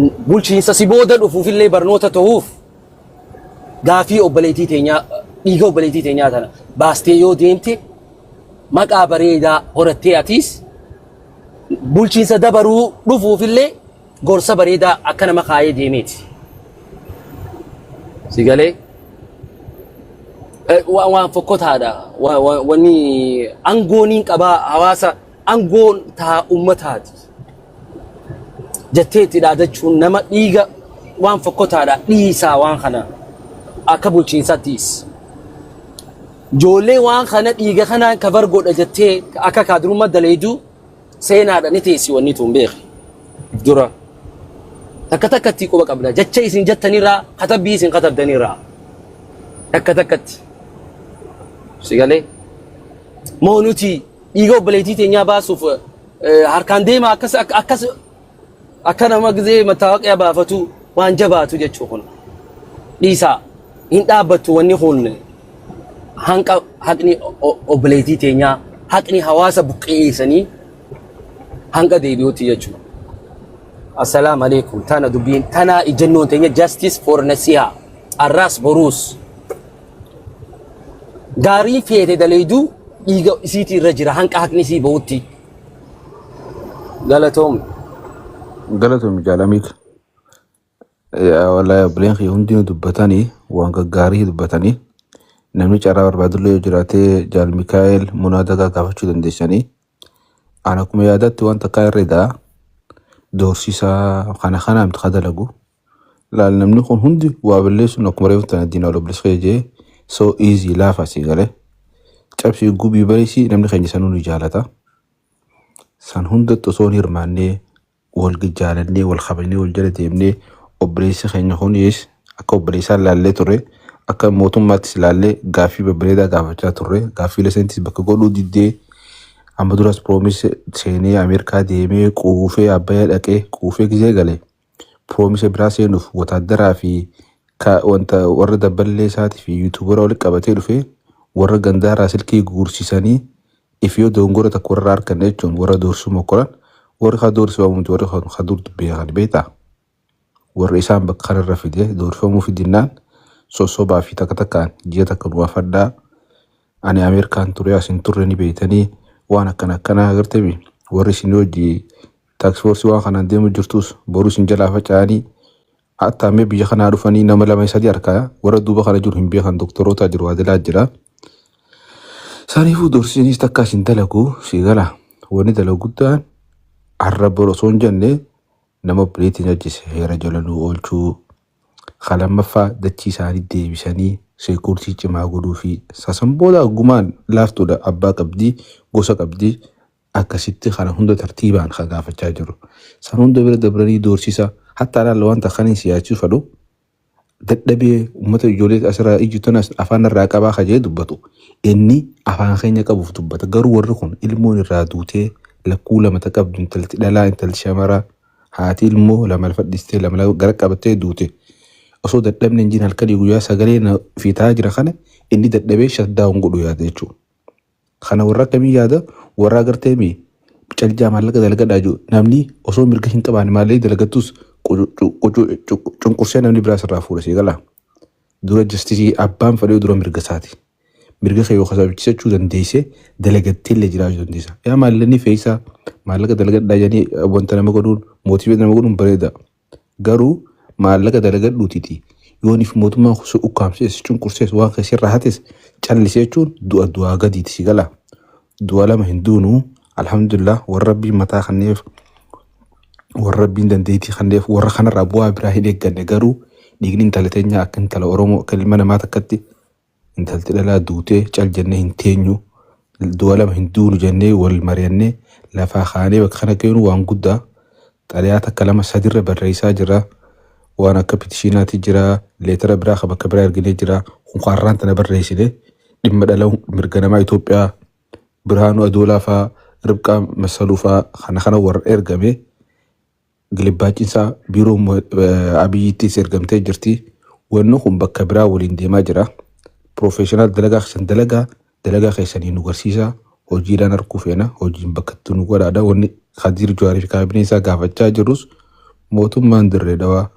Bulchiinsa si booda dhufuufillee barnoota ta'uuf gaafii obboleettii teenyaa, dhiiga obboleettii teenyaa tana baastee yoo deemte maqaa bareedaa horattee, atiis bulchiinsa dabaruu dhufuufillee gorsa bareedaa akka nama kaayee deemeeti. Si galee? Waan fokkotaadha. Wanni angooniin qabaa hawaasa angoon taa ummataati jettee itti dhaadachuun nama dhiiga waan fokkotaadha, dhiisaa waan kana akka bulchiinsaattis. Ijoollee waan kana dhiiga kanaan kabar godha jettee akka kaadurummaa daleedu seenaadha ni teessi wanni tun beeki. Dura takka takkatti quba qabna, jecha isin jettanirraa, katabbii isin katabdanirraa takka takkatti. Si galee? Moo nuti dhiiga obboleettii teenyaa baasuuf harkaan deema akkas akkas akka nama gizee mattaawaqiyaa baafatu waan jabaatu jechuu kun. Dhiisaa, hin dhaabbattu wanni kun hanqa haqni obboleettii teenyaa, haqni hawaasa buqqeessanii hanga deebi'utti jechuudha. Assalaamu alaikum. Tana dubbiin tana, ijjannoon teenya justice for Nasiha. Arraas boruus. Gaarii feete daleeyduu dhiiga isiitii irra jira hanqa haqni isii bahutti. Galatoom. Galatoomi jaalamiik. Wallaahi obboleen kiyya hundinuu dubbatanii, waan gaggaarii dubbatanii. Namni carraa barbaadullee yoo jiraate Jaal Mikaa'el Munaa Dagaa gaafachuu dandeessanii. Ani akkuma yaadatti waan takkaa herreedaa doorsisaa kana kanaa miti ka dalagu. Laal, namni kun hundi waa balleessuun akkuma reefu tana diinaa obboleessa kiyya jee so easy, laafa si galee. Cabsii gubii bareessi, namni keenya sanuu ni jaalata. San hundatti osoo hin hirmaannee, wal jaalannee, wal kabajnee, wal jala deemnee, obboleessi keenya kunis akka obboleessaan laallee turre, akka mootummaattis laallee gaaffii babbareedaa gaafachaa turre. Gaaffiilee saniitis bakka godhuu diddee, amma duras promise seenee Ameerikaa deemee quufee, Abbayyaa dhaqee quufee gizee gale promise biraa seenuuf wotaaddaraa fi wanta warra dabballee isaatii fi YouTubera walitti qabatee dhufee, warra gandaaraa silkii guursisanii if yoo dogongora tokko warra arganne jechuun warra doorsisuu mokkoran, warri ka doorsifamu warri ka dur beekan beektaa, warri isaan bakka kanarra fide doorsifamuu fidinnaan sossobaa fi takka takkaan ji'a takka nu afadhaa, ani Ameerikaan ture, asin turre ni beektanii, waan akkana akkanaa agartemi. Warri isin hojii task force waan kanaan deemu jirtus boruu isin jalaa faca'anii hatta mee biyya kanaa dhufanii nama lama sadii harkaa warra duuba kana jiru hin beekan, doktoroota jiru, adilaa jira. Saniifuu doorsisiinis takka isin dalagu si gala. Wanni dalagu guddaan har'a bor osoo hin jenne nama obboleettiin ajjise heera jala nu oolchuu. Ka lammaffaa dachii isaanii deebisanii security cimaa godhuu fi sasan booda gumaan laaftuudha, abbaa qabdii, gosa qabdii, akkasitti kana hunda tartiibaan ka gaafachaa jiru. San hunda bira dabranii doorsisa hatta alaalla wanta kaniin siyaachuu fedhu dadhabee uummata ijoollee asirraa ijji tanas afaan irraa qabaa kajee dubbatu, inni afaan keenya qabuuf dubbata. Garuu warri kun ilmoon irraa duutee, lakkuu lama ta qabdu, intalti dhalaa, intalti shamaraa, haati ilmoo lama lafa dhistee, lama gara qabattee duute, osoo dadhabne hin jirin halkanii guyyaa sagalee na fiitaa jira, kana inni dadhabee shutdown godhu yaada jechuudha. Kana warra akkamii yaada? Warra agartee mi caljaa maallaqa dalagadhaa jiru. Namni osoo mirga hin qabaanne maallaqa dalagattus cunqursee namni biraa sirraa fuudha, si galaa. Dura justice abbaan fedhee dura mirga isaati. Mirga kee yoo kasabichisachuu dandeesse dalagattee illee jiraachuu dandeessa. Yaa maallaqni fe'isaa maallaqa dalagadhaa jedhanii wanta nama godhuun, motivate nama godhuun bareeda. Garuu maallaqa dalagadhuutiti yooniif mootummaan si ukkaamsees, cunqursees, waan kee sirraa hates callisee jechuun du'a du'aa gadiiti, si galaa. Du'a lama hin duunu, alhamdulillah, warra rabbiin mataa kanneef, warra rabbiin dandeettii kanneef, warra kanarraa bu'aa biraa hin eegganne. Garuu dhiigni intala teenyaa akka intala Oromoo, akka ilma namaa takkatti intalti dhalaa duutee cal jennee hin teenyu, du'a lama hin duunu jennee wal mari'annee lafaa kaanee bakka kana geenu waan guddaa. Xalayaa takka lama sadirra barreessaa jira, waan akka petitionaati jira, letter biraa ka bakka biraa erginee jira. Kun har'aan tana barreessine dhimma dhala mirga namaa Itoophiyaa Birhaanuu Adoolaa faa, Ribqaa Masaluu faa, kana kana warra ergame gilibbaacinsaa biiroo Abiyyiittis ergamtee jirti. Wanni kun bakka biraa waliin deemaa jira. Professional dalagaa keessan dalagaa, dalagaa keessanii nu garsiisaa, hojiidhaan arguu feena, hojiin bakka itti nu godhaadha. Wanni Khadiir Jawaarii fi kaabinee isaa gaafachaa jirus Mootummaan Dirree Dhawaa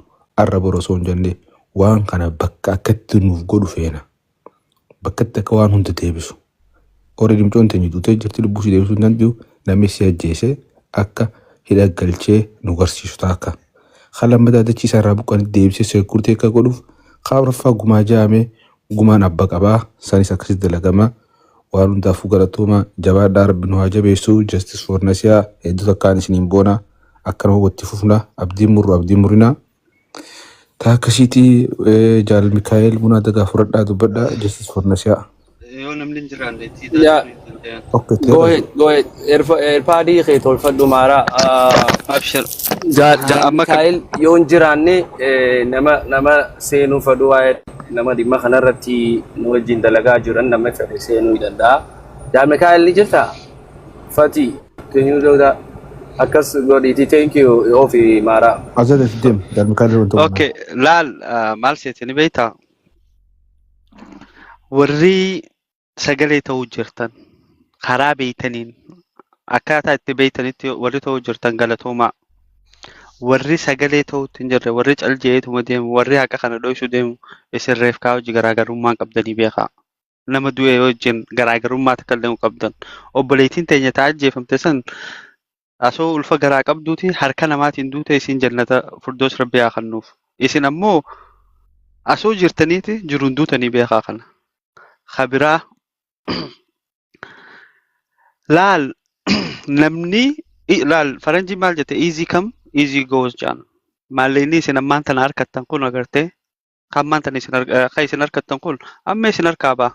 arra bor osoo hin jenne waan kana bakka akkatti nuuf godhu feena. Bakkatti akka waan hunda deebisu. Already mucoon teenya duutee jirti lubbuu ishee deebisuu hin danda'u namni si ajjeese akka hidha galchee nu garsiisu taakka. Kan lammataa dachii isaa irraa buqqanii deebisee security akka godhuuf kan afuraffaa gumaa jaame gumaan abba qabaa sanis akkasitti dalagama. Waan hundaafuu galatooma jabaadhaa rabbi nu haa jabeessu justice for Nasiyaa hedduu takkaan isiniin boona akkanuma watti fufna abdiin murru abdiin murinaa. Ta akkasiitii jaal Mikaa'el Bunaa Dagaa fudhadhaa dubbadhaa justice for Nasiyaa. Yoo namni hin jiraanne itti Yaa taasisuu hin danda'an. Okay, go teera. ahead, go ahead. Airpadii kee tolfadhu maaraa. Abshir. Jaal Amma kan Mikaa'el yoo hin jiraanne nama seenuu fedhu waa'ee nama dhimma kanarratti nu wajjin dalagaa jiran nama fedhe seenuu ni danda'a. Jaal Mikaa'el ni jirtaa? Fati, can you do that? Akkas godhiiti thank you ofi maaraa. Azad itti deem jaal Mikaa'el wanta godhaa. Okay, laal maal seete ni beektaa? Warri sagalee ta'uu jirtan karaa beeytaniin akkaataa itti beeytanitti warri ta'uu jirtan galatoomaa. Warri sagalee ta'uutti hin jirre, warri cal je'eetuma deemu, warri haqa kana dho'isu deemu isin reefkaa hojii garaagarummaa qabdanii beekaa. Nama du'e wajjin garaagarummaa takka illee hin qabdan. Obboleettiin teenya ta'a ajjeefamte san asoo ulfa garaa qabduuti harka namaatiin duute isin jannata furdoos rabbi haa kennuuf. Isin ammoo asoo jirtaniiti jiruun duutanii beekaa kana. Kabiraa laal namni laal faranjii maal jette easy come easy goes jaan. Maallaqni isin ammaan tana harkattan kun agartee kan ammaan tana isin kan isin harkattan kun amma isin harkaa ba'a.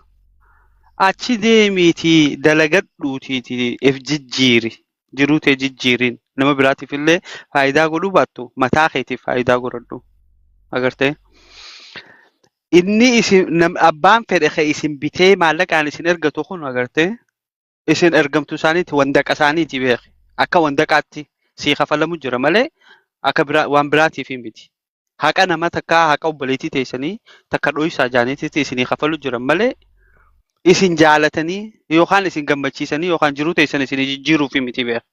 Achi deemiitii dalagadhuutiitii if jijjiiri. Jiruu tee jijjiiriin nama biraatiif illee faayidaa godhuu baattu mataa keetiif faayidaa godhadhu. Agartee? Inni isin abbaan fedhe kan isin bitee maallaqaan isin ergatu kun agartee isin ergamtuu isaaniiti wandaqa isaaniiti beeki. Akka wandaqaatti sii kafalamu jira malee akka biraa waan biraatiif hin miti. Haqa nama takkaa haqa obboleettii teessanii takka dhoysaa jaaniititti isinii kafalu jiran malee isin jaalatanii yookaan isin gammachiisanii yookaan jiruu teessan isinii jijjiiruuf miti beeki.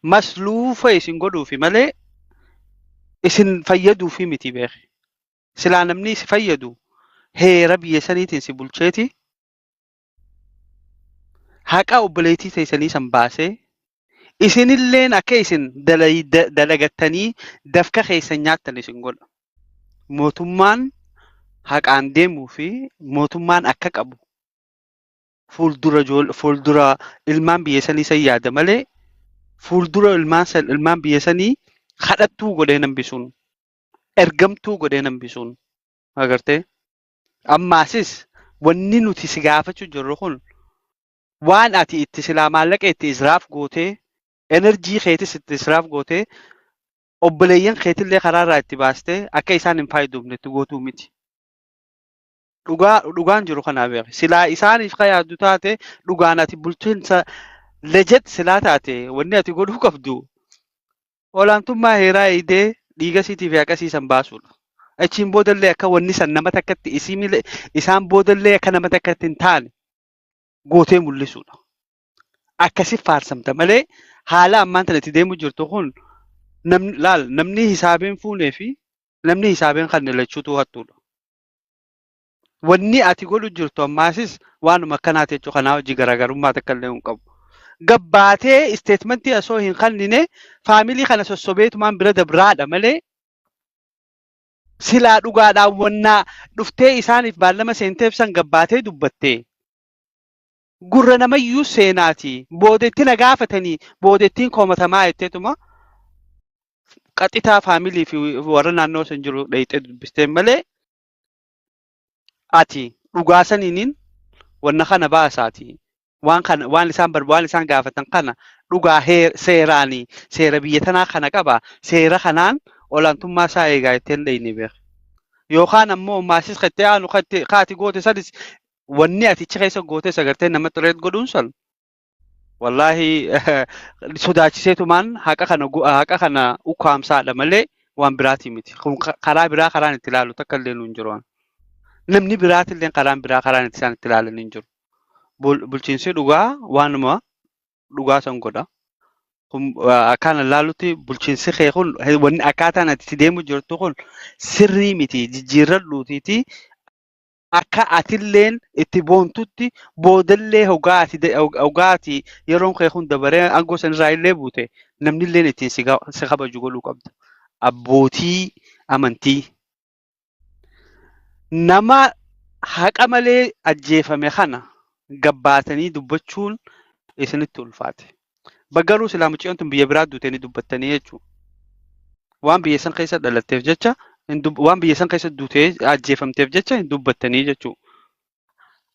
Masluufa isin godhuufi malee isin fayyaduufi miti beeki. Silaa namni si fayyadu heera biyya saniitiin si bulcheeti haqa obboleettii teessanii san baasee isinilleen akka isin dalagattanii dafka keessan nyaattan isin godha. Mootummaan haqaan deemuu fi mootummaan akka qabu fuuldura fuuldura ilmaan biyya sanii san yaada malee fuuldura ilmaan san ilmaan biyya sanii kadhattuu godhee hambisuun ergamtuu godhee hambisuun agartee ammaasis wanni nuti si gaafachuu jirru kun waan ati itti silaa maallaqa itti israaf gootee energy keetis itti israaf gootee obboleeyyan keetillee karaarraa itti baastee akka isaan hin fayyadamne itti gootuu miti. Dhugaa dhugaan jiru kanaa beeki. Silaa isaaniif ka yaaddu taate dhugaan ati bulchiinsa lejet silaa taate wanni ati godhuu qabdu olaantummaa heeraa eegdee dhiiga siitii fi haqa siisan baasuudha. Achiin boodallee akka wanni san nama takkatti isii milee isaan boodallee akka nama takkatti hin taane gootee mul'isuudha. Akkasi faarsamta malee haala ammaan tana itti deemu jirtu kun namni laal namni hisaabeen fuunee fi namni hisaabeen kan lachuutu hattuudha. Wanni ati godhu jirtu ammaasis waanuma akkanaati jechuudha. Kanaa hojii garaagarummaa takka illee hin qabu. Gabbaatee statementii osoo hin kennine family kana sossobeetumaan bira dabraadha malee silaa dhugaadhaan wannaa dhuftee isaaniif baallama seenteef san gabbaatee dubbattee gurra namayyuu seenaati. Boodetti na gaafatanii boodettiin komatamaa jetteetuma qaxitaa family fi warra naannoo san jiru dhayixee dubbisteen malee ati dhugaa saniiniin wanna kana baasaati. Waan kana waan isaan waan isaan gaafatan kana dhugaa seeraanii seera biyya tanaa kana qaba seera kanaan olaantummaa isaa eegaa jetteen dhayine beek. Yookaan ammoo maasis kattee aanu kaati goote sanis wanni ati achi keessa goote sagartee nama xireet godhuun san wallaahi sodaachiseetumaan haqa kana haqa kana ukkaamsaadha malee waan biraatii miti. Kun karaa biraa karaan itti ilaalu takka illee nu hin jiru. Namni biraatillee karaan biraa karaan itti isaan itti ilaalan hin jiru. Bulchiinsi dhugaa waanuma dhugaa san godha. Kun akkaan laalutti bulchiinsi kee kun wanni akkaataan ati itti deemu jirtu kun sirrii miti jijjiirradhuutiiti akka atilleen itti boontutti boodallee hogaa ati hogaa ati yeroon kee kun dabaree aangoo sanirraa illee buute namnilleen ittiin si kabaju godhuu qabda. Abbootii amantii nama haqa malee ajjeefame kana gabbaatanii dubbachuun isinitti ulfaate. Baggaruu silaa mucayyoon tun biyya biraa duute ni dubbattanii jechuudha. Waan biyya san keessa dhalatteef jecha waan biyya san keessa duutee ajjeefamteef jecha hin dubbattanii jechuudha.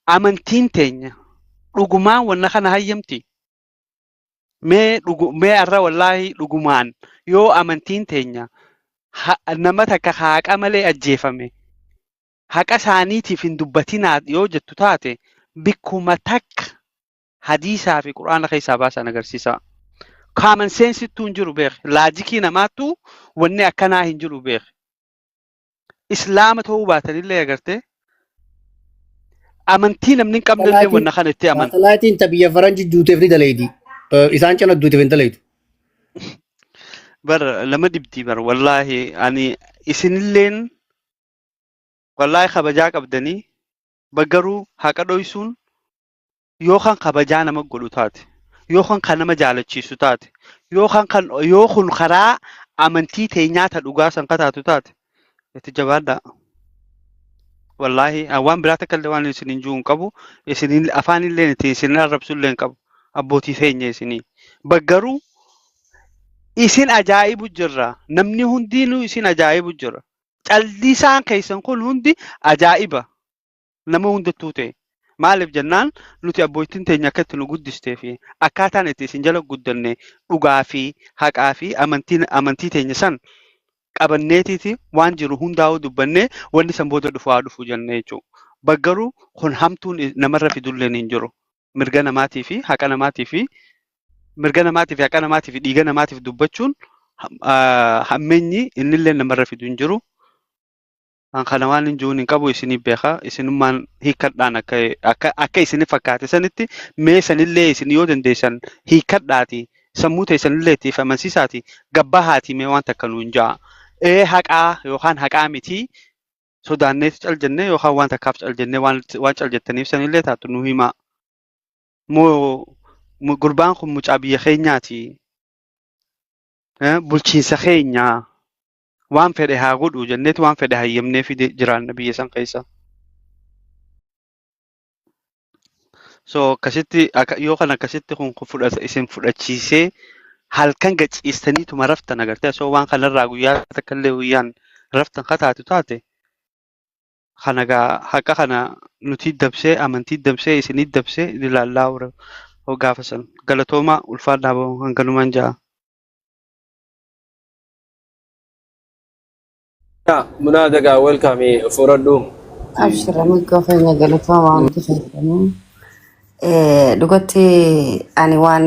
Amantiin teenya dhugumaan wanna kana hayyamti. Mee dhugu mee arra wallaahi dhugumaan yoo amantiin teenya nama takka haqa malee ajjeefame haqa isaaniitiif hin dubbatinaa yoo jettu taate bikkuma takka hadiisaa fi quraana keessaa baasan agarsiisa. Common sense hin jiru beek. Laajikii namaattuu wanni akkanaa hin jiru beek. Islaama ta'uu baatanillee agartee amantii namni hin qabnellee wanna kana itti amana. Saatalaayitiin ta biyya faranji duuteef ni daleeydi. Isaan cina duuteef hin daleeydu. Bar nama dhibdii bar wallaahi ani isinilleen wallaahi kabajaa qabdanii baggaruu haqa dhoysuun yookaan kabajaa nama godhu taate yookaan kan nama jaalachiisu taate yookaan kan yoo kun karaa amantii teenyaa ta dhugaa san kataatu taate itti jabaadhaa. Wallaahi waan biraa takka illee waan isin hin jiru hin qabu isin afaan illee itti isin arrabsu illee hin qabu abbootii teenya isinii. Baggaruu isin ajaa'ibu jirra namni hundinuu isin ajaa'ibu jira. Callisaan keessan kun hundi ajaa'iba nama hundattuu ta'e. Maaliif jennaan nuti abbootiin teenya akka itti nu guddistee fi akkaataan itti isin jala guddanne dhugaa fi haqaa fi amantii teenya san qabanneetiiti waan jiru hundaa'uu dubbannee wanni san booda dhufu haa dhufu jenne jechuudha. Baggaruu kun hamtuun namarra fidulleen hin jiru. Mirga namaatii fi haqa namaatii fi mirga namaatii fi haqa namaatii fi dhiiga namaatiif dubbachuun hammeenyi innillee namarra fidu hin jiru. An kana waan hin jiruun hin qabu isinii beeka. Isinummaan hiikkadhaan akka akka akka isin fakkaate sanitti mee sanillee isin yoo dandeessan hiikkadhaati sammuu teessanillee itti amansiisaati gabbahaati mee waan takka nuun ja'a. Ee haqaa yookaan haqaa miti sodaanneet cal jennee yookaan waan takkaaf cal jennee waan waan cal jettaniif sanillee taatu nu himaa. Moo gurbaan kun mucaa biyya keenyaati. Bulchiinsa keenyaa. Waan fedhe haa godhu jenneeti waan fedhe hayyamnee fide jiraanna biyya san keessa. So akkasitti yoo kan akkasitti kun fudhata isin fudhachiisee halkan gaciistaniituma raftan agartee osoo waan kanarraa guyyaa takka illee guyyaan raftan kataatu taate kana gaa haqa kana nuti dabsee amantii dabsee isinii dabsee ilaallaa gaafa san galatoomaa ulfaadhaa hanganumaan ja'a. Munaa dagaa welcome fudhadhu. Abshira mirga keenya galatooma hundi keessanuu. Dhugatti ani waan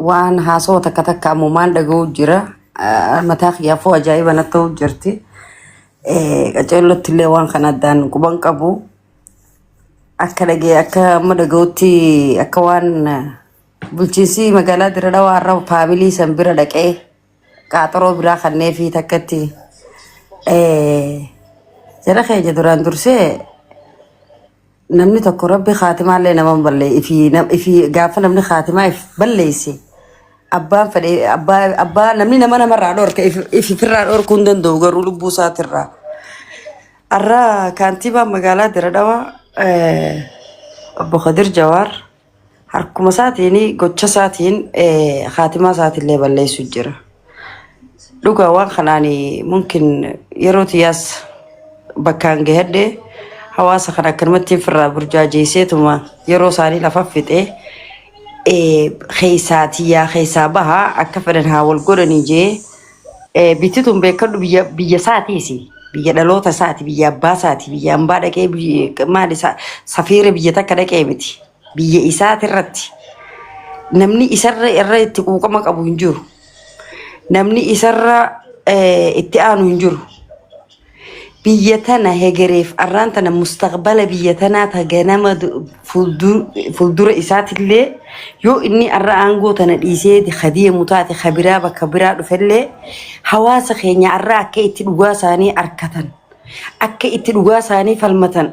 waan haasoo takka takka ammumaan dhaga'u jira. Mataa kiyyaafuu ajaa'iba natti ta'u jirti. Qaceellotti illee waan kana addaan quban qabu. Akka dhagee akka amma dhaga'utti akka waan bulchiinsi magaalaa Dirre Dhawaa irra faamilii san bira dhaqee qaaxaroo biraa kanneefii takkatti jara keenya duraan dursee namni tokko rabbi kaatimaallee nama hin ballee ifi gaafa namni kaatimaa if balleesse abbaan fedhe abbaa abbaa namni nama namarraa dhorka if ifirraa dhorkuu hin danda'u garuu lubbuu isaatirraa. Har'a kaantibaan magaalaa Dirre Dhawaa obbo Kadir Jawaar harkuma isaatiin gocha isaatiin kaatimaa isaatiillee balleessu jira. Dhugaa waan kanaan mumkin yeroo tiyyaas bakkaan gahadhe hawaasa kana akkanumatti ofirraa burjaajeesseetuma yeroo isaanii lafa fixee keessaa tiyyaa keessaa bahaa akka fedhan haa wal godhanii jee bitti tun beekadhu biyya biyya isaatiisi biyya dhaloota isaati biyya abbaa isaati biyya ambaa dhaqee maali safiira biyya takka dhaqee miti biyya isaatirratti namni isarra irra itti quuqama qabu hin jiru. Namni isarra itti aanu hin jiru. Biyya tana hegereef arraan tana mustaqbala biyya tanaa ta ganama fuuldura isaatillee yoo inni arra aangoo tana dhiisee ka deemu taate ka biraa bakka biraa dhufellee hawaasa keenya arra akka itti dhugaa isaanii arkatan akka itti dhugaa isaanii falmatan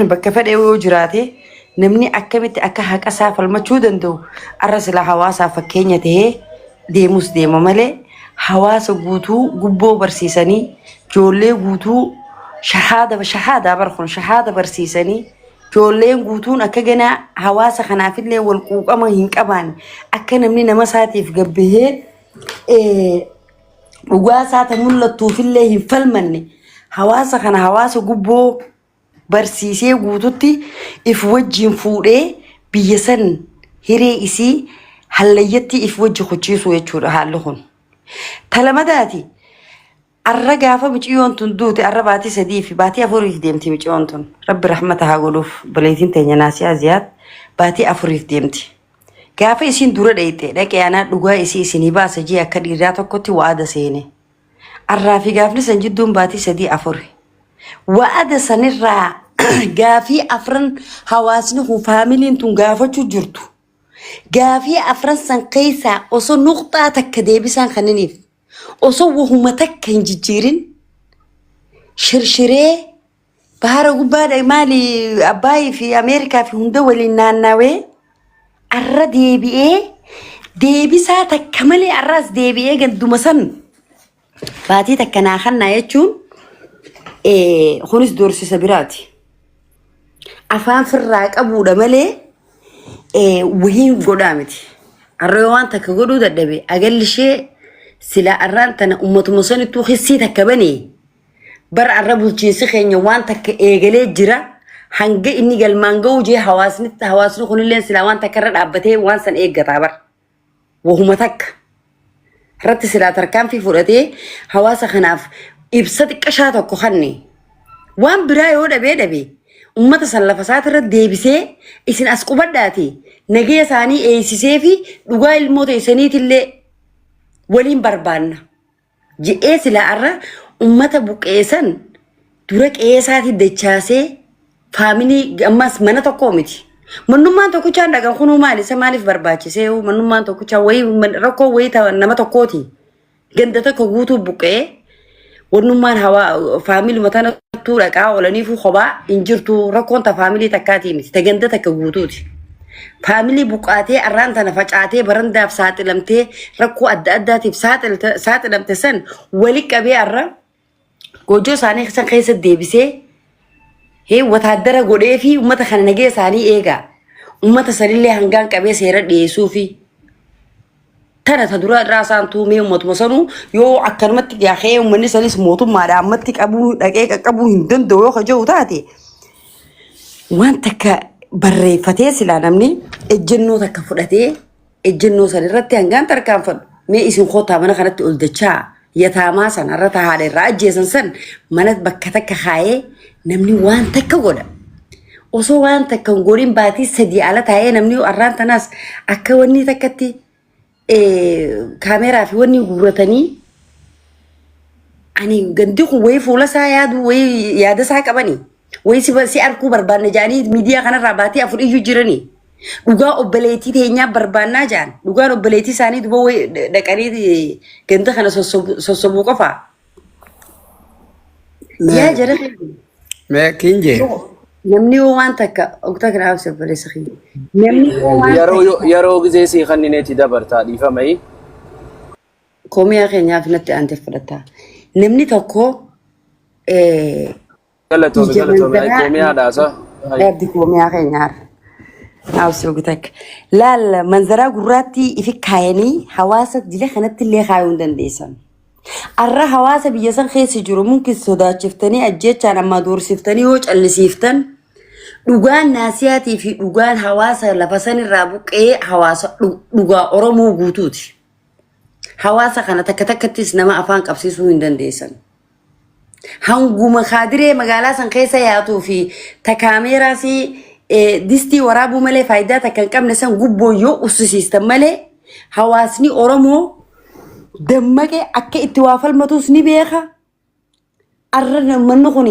bakka fedhe yoo jiraate namni akkamitti akka haqa isaa falmachuu danda'u arra sila hawaasaaf fakkeenya tahee deemus deema malee hawaasa guutuu gubboo barsiisanii ijoollee guutuu shahaada shahaadaa bar kun shahaada barsiisanii ijoolleen guutuun akka ganaa hawaasa kanaafillee wal quuqama hin qabaanne akka namni nama isaatiif gabbahee dhugaa isaa ta mul'attuufillee hin falmanne hawaasa kana hawaasa gubboo barsiisee guututti if wajjiin fuudhee biyya san hiree isii hallayyatti if wajji kuchiisuu jechuudha haalli kun. Ta lamadaati arra gaafa miciyyoon tun duute arra baatii 3 fi baatii 4f deemti miciyyoon tun. Rabbi rahmata haa godhuuf obboleettiin teenya Naasiyaa Ziyaad baatii 4f deemti. Gaafa isiin dura dheeyxe dhaqee anaa dhugaa isii isinii baasa jee akka dhiiraa tokkotti wa'ada seene. Arraa fi gaafni san jidduun baatii 3 afuri. Wa'ada sanirraa gaafii afran hawaasni kun faamiliin tun gaafachuu jirtu. Gaafii afran san keessaa osoo nuqxaa takka deebisaan kanniniif osoo wahuma takka hin jijjiirin shirshiree bahara gubbaa maali Abbaayii fi Ameerikaa fi hunda waliin naannawee arra deebi'ee deebisaa takka malee arraas deebi'ee ganduma san baatii takka naa kannaa jechuun kunis doorsisa biraati. Afaan firraa qabuudha malee wahiin godhaa miti. Arra yoo waan takka godhuu dadhabe agalli ishee silaa arraan tana ummatuma sanittuu hissii takka banee Bara arra bulchiinsi keenya waan takka eegalee jira. Hanga inni galmaan ga'uu jee hawaasni hawaasni kunillee silaa waan takka irra dhaabbatee waan san eeggataa bara. Wahuma takka. Irratti silaa tarkaanfii fudhatee hawaasa kanaaf ibsa xiqqashaa tokko kanne. Waan biraa yoo dhabee dhabe ummata san lafa isaatirra deebisee isin as qubadhaati nagaya isaanii eeysisee fi dhugaa ilmoo teessaniitillee waliin barbaanna. Je'ee silaa arra ummata buqqa'e san dura qe'ee isaatii dachaasee faamilii ammas mana tokkoo miti. Mannummaan tokkichaan dhaqan kunuu maali? Isa maaliif barbaachisee mannummaan tokkichaan wayii rakkoo wayii nama tokkooti. Ganda tokko guutuu buqqa'ee wannummaan hawaa faamiluma tanattuu dhaqaa oolaniifuu kophaa hin jirtu rakkoon ta faamilii takkaatii miti ta ganda takka guutuuti. Faamilii buqqaatee arraan tana facaatee barandaaf saaxilamtee rakkoo adda addaatiif saaxilamte san wali qabee arra goojjoo isaanii san keessa deebisee hee wataaddara godhee fi uummata kana nagee isaanii eegaa. Uummata sanillee hangaan qabee seera dhiyeessuu fi tana ta dura irraa isaan tuumee uummatuma sanuu yoo akkanumatti gaahee uummanni sanis mootummaadha ammatti qabuu dhaqee qaqqabuu hin danda'u yoo ka jiru taate waan takka barreeffatee silaa namni ejjennoo takka fudhatee ejjennoo san irratti hangaan tarkaanfadhu mee isin kottaa mana kanatti ol dachaa yataamaa san har'a ta haadha irraa ajjeesan san mana bakka takka kaayee namni waan takka godha. Osoo waan takka hin godhin baatii 3 ala taa'ee namni har'aan tanaas akka wanni takkatti kaameeraa fi wanni guurratanii ani gandi kun wayii fuula isaa yaadu wayii yaada isaa qabani wayii si arguu barbaanna jedhanii miidiyaa kanarraa baatii 4 iyyuu jiranii dhugaa obboleettii teenyaa barbaannaa jedhan dhugaan obboleettii isaanii duba wayii dhaqanii ganda kana sossobuu qofaa. Yaa jara keenya. Mee kinje. Namni yoo waan takka ogtaa kana haabse obboleessa kiyya. Namni yoo waan Yeroo takka yeroo gizee sii kannineeti dabartaa dhiifamai. Koomiyaa keenyaaf natti aantee fudhata. Namni tokko Galatoomi ija galatoomi. Ay manzaraa koomiyaa dhaasa. Ay. Abdi koomiyaa keenyaar. Haabse ogtaa akka. Laal manzaraa gurraattii ifi kaayanii hawaasa jila kanatti illee kaayuu hin dandeessan. Arra hawaasa biyya san keessa jiru mumkin sodaachiftanii ajjeechaan ammaa doorsiftanii yoo callisiiftan dhugaan naasiyaatii fi dhugaan hawaasa lafa sanirraa buqqee hawaasa dhugaa Oromoo guutuuti. Hawaasa kana takka takkattis nama afaan qabsiisuu hin dandeessan. Hanguma kaadiree magaalaa san keessa yaatuu fi ta kaameeraas distii waraabuu malee faayidaa takka hin qabne san gubboo yoo ussisiistan malee hawaasni Oromoo dammaqee akka itti waa falmatuus ni beeka. Arra namni kun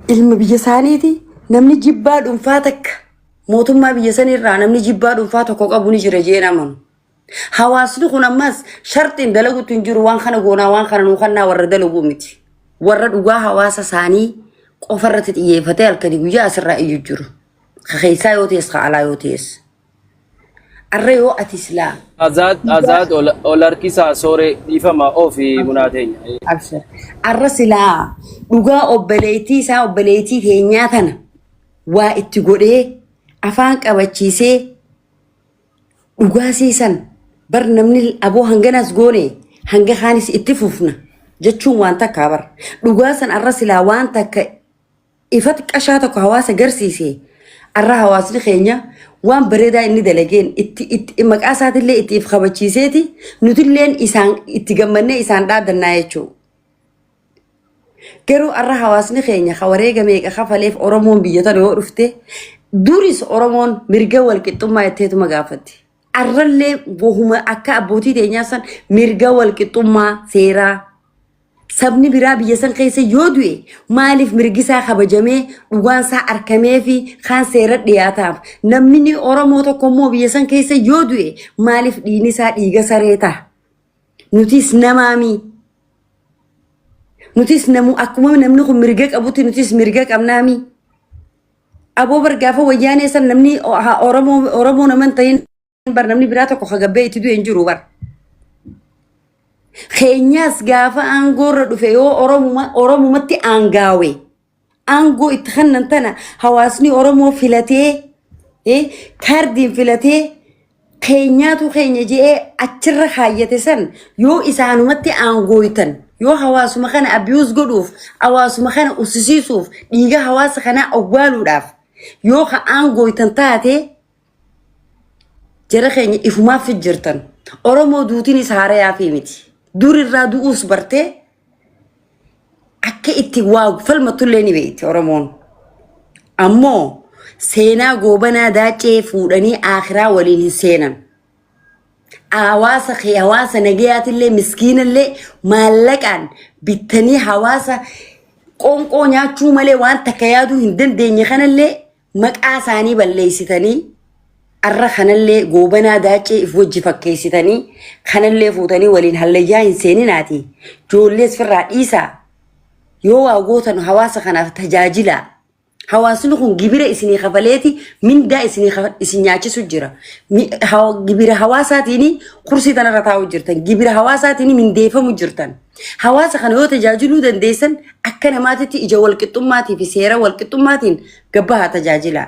ilma biyya isaaniiti. Namni jibbaa dhuunfaa takka mootummaa biyya sanirraa namni jibbaa dhuunfaa tokko qabu ni jira jeen amanu. Hawaasni kun ammas sharxiin dalaguutti hin jiru, waan kana goonaa, waan kana nuu kannaa warra dalaguu miti. Warra dhugaa hawaasa isaanii qofarratti xiyyeeffatee halkanii guyyaa asirraa iyyuu jiru. Ka keessaa yoo ta'es, ka alaa yoo ta'es. Arra yoo ati silaa Azaad Azaad ol ol harkisaa sooree dhiifama ofi munaateenya. Abshir. Arra silaa dhugaa obboleettii isaa, obboleettii keenyaa tana waa itti godhee afaan qabachiisee dhugaa siisan bar, namni aboo hanganas goone hanga kaanis itti fufna jechuun waan takkaa bar. Dhugaa san arra silaa waan takka ifatti qashaa tokko hawaasa garsiise, arra hawaasni keenya waan bareedaa inni dalageen itti itti maqaa isaatillee itti if kabachiiseeti, nutilleen isaan itti gammannee isaan dhaadannaa jechuudha. Garuu arra hawaasni keenya ka wareega meeqa kafaleef, Oromoon biyya tana yoo dhufte, duris Oromoon mirga walqixxummaa jetteetuma gaafatti. Arrallee wahuma akka abbootii teenyaa san mirga walqixxummaa seeraa, sabni biraa biyya san keessa yoo du'e maaliif mirgi isaa kabajamee dhugaan isaa arkamee fi kaan seera dhiyaataaf, namni Oromoo tokko immoo biyya san keessa yoo du'e maaliif dhiigni isaa dhiiga saree ta'a? Nutis namaami. Nutis namu, akkuma namni kun mirga qabutti nutis mirga qabnaami. Aboo bar, gaafa wayyaanee san namni Oromoo nama hin ta'in bar, namni biraa tokko hagabbee itti du'e hin jiru bar. Keenyaas gaafa aangoorra dhufe yoo Oromumatti aangaawe, aangoo itti kennan tana hawaasni Oromoo filatee, kaardiin filatee, keenyaatu keenya je'ee achirra kaayyate san yoo isaanumatti aangooytan, yoo hawaasuma kana abuse godhuuf, hawaasuma kana ussisiisuuf, dhiiga hawaasa kanaa awwaaluudhaaf yoo ka aangooytan taate, jara keenya ifumaaf jirtan. Oromoo duutiinis haarayaa fi miti. Durirraa du'uus bartee akka itti waa falmattullee ni beekti Oromoon. Ammoo seenaa Goobanaa Daacee fuudhanii akhiraa waliin hin seenan. Hawaasa kee, hawaasa nagayaatillee miskiinallee maallaqaan bittanii hawaasa qoonqoo nyaachuu malee waan takka yaaduu hin dandeenye kanallee maqaa isaanii balleessitanii, arra kanallee Goobanaa Daacee if wajji fakkeessitanii kanallee fuutanii waliin hallayyaa hin seeninaati. Ijoollees firraa dhiisaa. Yoo waa gootan hawaasa kanaaf tajaajilaa. Hawaasni kun gibira isinii kafaleeti mindaa isinii isin nyaachisu jira. Gibira hawaasaatiin kursii tanarra taa'u jirtan. Gibira hawaasaatiin mindeeffamu jirtan. Hawaasa kana yoo tajaajiluu dandeessan, akka namaatitti ija walqixxummaatii fi seera walqixxummaatiin gabbahaa tajaajilaa.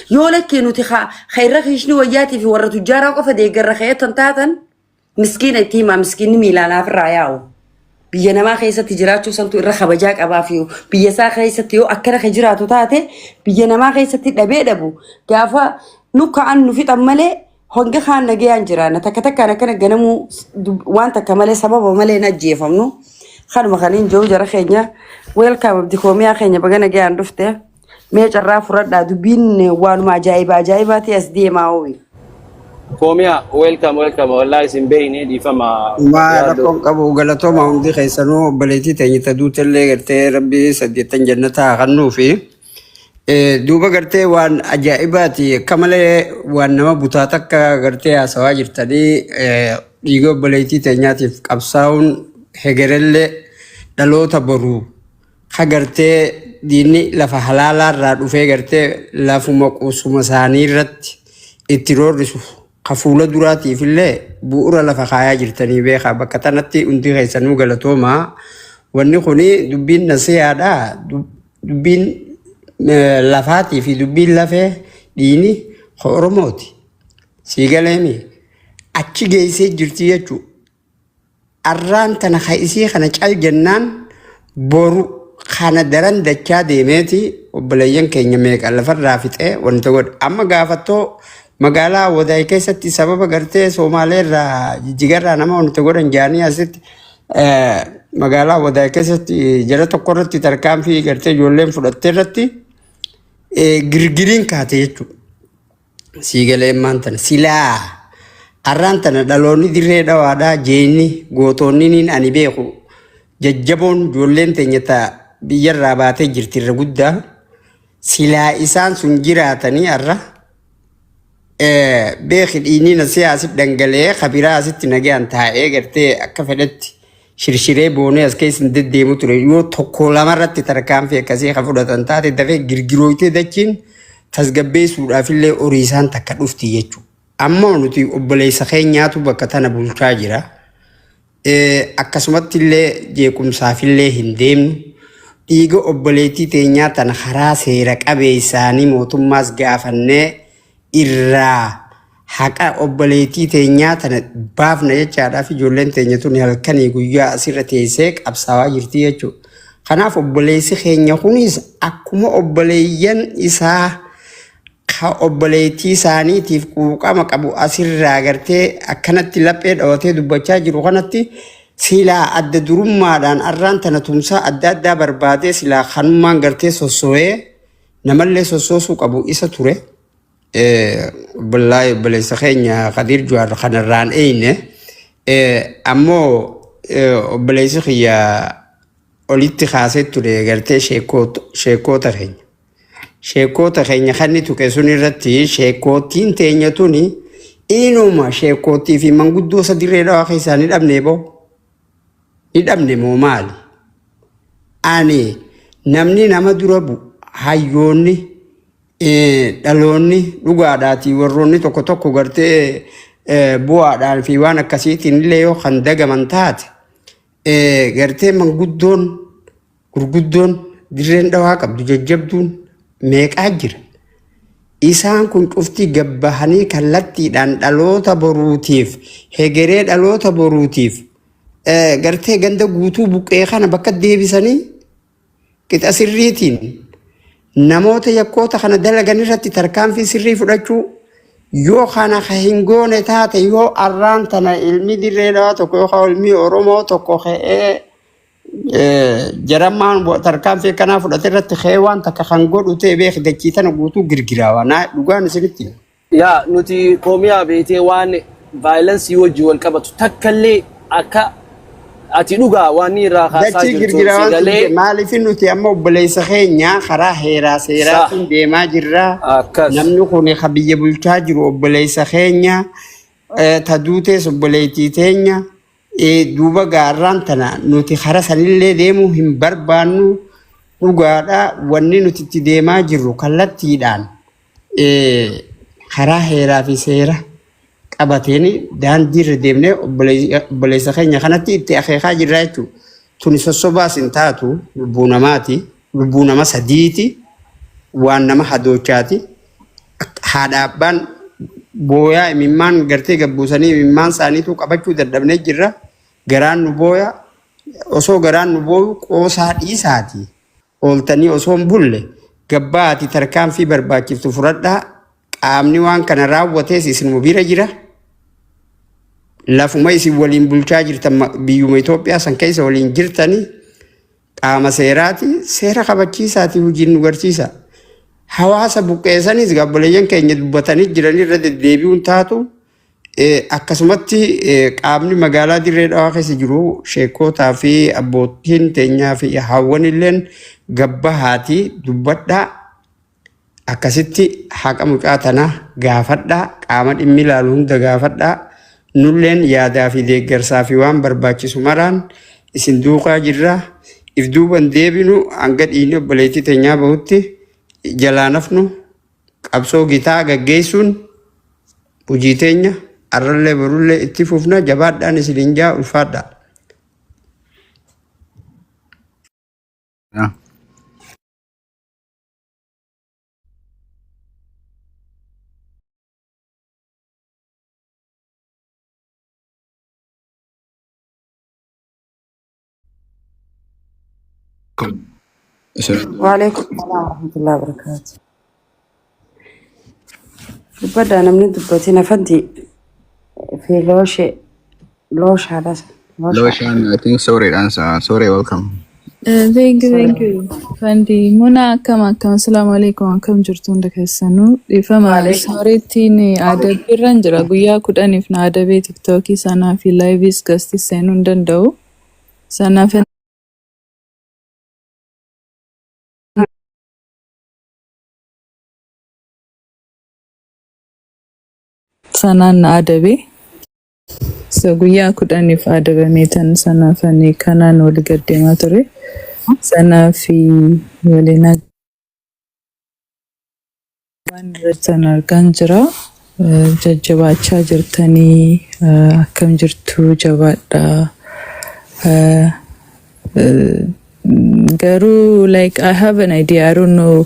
Yoo lakkee nuti ka irra kiishni wayyaatii fi warra tujjaaraa qofa deeggarra ka'eettan taatan, miskiina itti himaa, miskiinni miilaan hafirraa yaa'u. Biyya namaa keessatti jiraachuu santu irra kabajaa qabaaf, yoo biyya isaa keessatti yoo akkana ka jiraatu taate, biyya namaa keessatti dhabee dhabu gaafa nu ka'an nu fixan malee hanga kaan nagayaan jiraanna. Takka takkaan akkana ganamuu waan takka malee, sababa malee hin ajjeefamnu. Kanuma kaniin jiru, jara keenya, welcome. Abdi koomiyaa keenya, baga nagayaan dhufte. Mee carraa fudhadhaa, dubbiin waanuma ajaa'iba ajaa'ibaati as deemaa ooyi. Koomiyaa, welcome, welcome. Wallahi isin beeyne, dhiifama. Maa Yaaddo. Rakkoon qabu, galatooma hundi keessanuu. Obboleettii teenya ta duutellee gartee rabbi saddeettan jannataa haa kennuufi. Duuba gartee waan ajaa'ibaati, akka malee waan nama butaa takka gartee haasawaa jirtanii. Dhiiga obboleettii teenyaatiif qabsaa'uun hegerellee dhaloota boruu ka gartee diinni lafa halaalaa irraa dhufee gartee lafuma qusuma isaanii irratti itti roorrisu ka fuula duraatiif illee bu'uura lafa kaayaa jirtanii beekaa. Bakka tanatti hundi keessanuu galatoomaa. Wanni kuni dubbiin nasiyaadha. Dubbiin lafaatii fi dubbiin lafee dhiini ka Oromooti. Sii galeemi achi geessee jirti jechuudha. Arraan tana ka isii kana cal jennaan, boru kana daran dachaa deemeeti obboleeyyan keenya meeqa lafarraa fixee wanta godhe. Amma gaafattoo magaalaa Wadaay keessatti sababa gartee Somaalee irraa Jijjigarraa nama wanta godhan jaanii asitti magaalaa Wadaay keessatti jara tokko irratti tarkaanfii gartee ijoolleen fudhattee irratti girgiriin kaate jechuudha. Sii galee maantana silaa arraan tana dhaloonni Dirree Dhawaadhaa jeenni gootoonni niin ani beeku jajjaboon ijoolleen teenya ta biyyarraa baatee jirti irra guddaa. Silaa isaan sun jiraatanii har'a beeki dhiigni nasiyaa asitti dhangala'ee kabiraa asitti nagaan taa'ee gartee akka fedhetti shirshiree boonee as keessa hin deddeemu ture yoo tokko lamarratti tarkaanfii akkasii kan fudhatan taate dafee girgirooytee dachiin tasgabbeessuudhaaf illee horii isaan takka dhufti jechuudha. Ammoo nuti obboleessa keenyaatu bakka tana bulchaa jira. Akkasumatti illee jeequmsaaf illee hin deemnu. Dhiiga obboleettii teenyaa tana karaa seera qabeessaanii mootummaas gaafannee irraa haqa obboleettii teenyaa tana baafna jechaadhaaf ijoolleen teenya tun halkanii guyyaa asirra teessee qabsaawaa jirti jechuudha. Kanaaf obboleessi keenya kunis akkuma obboleeyyan isaa ka obboleettii isaaniitiif quuqama qabu asirraa gartee akkanatti laphee dhawatee dubbachaa jiru kanatti silaa adda durummaadhaan arraan tana tumsaa adda addaa barbaadee silaa kanummaan gartee sosso'ee namallee sossoosuu qabu isa ture. Obboleessa obboleessa keenya Kadiir Jawaar kanarraan eeyne ammoo obboleessi kiyya olitti kaasee ture gartee sheekkoota keenya. Sheekkoota keenya kan inni tuqe sun irratti sheekkoottiin teenya tuni inuma sheekkoottii fi manguddoo isa dirree dhawaa keessaa ni dhabne boo ni dhabne moo maali? Ani namni nama dura bu'u hayyoonni dhaloonni dhugaadhaatii warroonni tokko tokko gartee bu'aadhaan fi waan akkasiitiin illee yoo kan dagaman taate gartee manguddoon gurguddoon dirreen dhawaa qabdu jajjabduun meeqaa jira. Isaan kun cufti gabbahanii kallattiidhaan dhaloota boruutiif hegeree dhaloota boruutiif gartee ganda guutuu buqqee kana bakka deebisanii qixa sirriitiin namoota yakkoota kana dalagan irratti tarkaanfii sirrii fudhachuu yoo kana ka hin goone taate yoo arraan tana ilmi dirree dhawaa tokko yookaan ilmi Oromoo tokko ka'ee jarammaan tarkaanfii akkanaa fudhate irratti ka'ee waan takka kan godhu ta'e beek dachii tana guutuu girgiraawaa naa dhugaan isinitti hima. Yaa nuti koomiyaa beetee waan violence wajjin wal qabatu takkallee akka ati dhugaa waan inni irraa kaasaa Dachii jirtu girgiraa si waan galee sun maaliif nuti amma obboleessa keenya karaa heeraa seeraatiin deemaa jirra. Akkas. Namni kun ka biyya bulchaa jiru obboleessa keenya ta duutees obboleettii teenya Duuba gaarraan tana nuti kara sanillee deemuu hin barbaannu dhugaadha wanni nuti itti deemaa jirru kallattiidhaan karaa heeraa fi seera qabateen daandii irra deemnee obboleessa keenya kanatti itti akeekaa jirra jechuudha. Tuni sossobaas hin taatu lubbuu namaati lubbuu nama sadiiti waan nama hadoochaati. Haadha abbaan booyaa imimmaan gartee gabbuusanii imimmaan isaaniitu qabachuu dadhabnee jirra. Garaan nu booya osoo garaan nu booyu qoosaa dhiisaati. Ooltanii osoo hin bulle gabbaati tarkaanfii barbaachiftu fudhadhaa. Qaamni waan kana raawwatees isinuma bira jira. Lafuma isin waliin bulchaa jirtan biyyuma Itoophiyaa san keessa waliin jirtanii Qaama seeraati, seera kabachiisaati hojiin nu garsiisa. Hawaasa buqqeessanis obboleeyyan keenya dubbatanii jiran irra deddeebi'uun taatu akkasumatti qaamni magaalaa Dirree Dhawaa keessa jiru sheekootaa fi abbootiin teenyaa fi haawwan illeen gabbahaati dubbadhaa. Akkasitti haqa mucaa tanaa gaafadhaa, qaama dhimmi ilaalu hunda gaafadhaa. Nulleen yaadaa fi deeggarsaa fi waan barbaachisu maraan isin duukaa jirra. If duuban deebinu hanga dhiigni obboleettii teenyaa bahutti jalaa nafnu qabsoo gitaa gaggeessuun hojii teenya arrallee borullee itti fufna jabaadhaan isiniin jaa ulfaadhaa. Waalaikum salaam warahmatullahi wabarakatuh. Dubbadhaa namni dubbate nafanti fi looshee looshaadha. Looshaa. Looshaan, I think sorry answer. Sorry, welcome. Thank you, Sorry. thank you. Fandi Muna akkam akkam assalaamu alaikum akkam jirtu hunda keessanuu dhiifama Waalaikum. soorettiin adabbiirran jira guyyaa 10f na adabee tiktookii sanaa fi laayiviis gastis seenuu hin danda'u sanaaf Sanaan na adabe. So guyyaa 10f adabamee tan sanaaf ani kanaan wal gaddeemaa ture. Sanaaf waliin waan irratti argaan jira. Jajjabaachaa jirtanii, akkam jirtu, jabaadhaa. Garuu like I have an idea. I don't know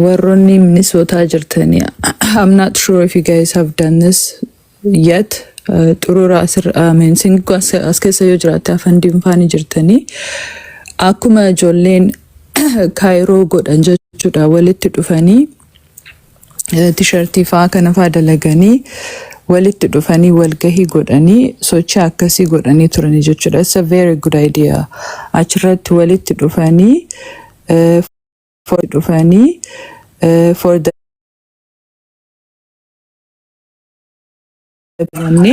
warroonni Minnesota jirtanii. I'm not sure if you guys have done this yet. Xuruura asirra, I mean, singoo as keessa yoo jiraatte afaan diinfaanii jirtanii akkuma ijoolleen Kaayiroo godhan jechuudha, walitti dhufanii T-shirtii fa'aa kana fa'aa dalaganii walitti dhufanii walgahii godhanii sochii akkasii godhanii turanii jechuudha. It's a very good idea. Achirratti walitti dhufanii for the namni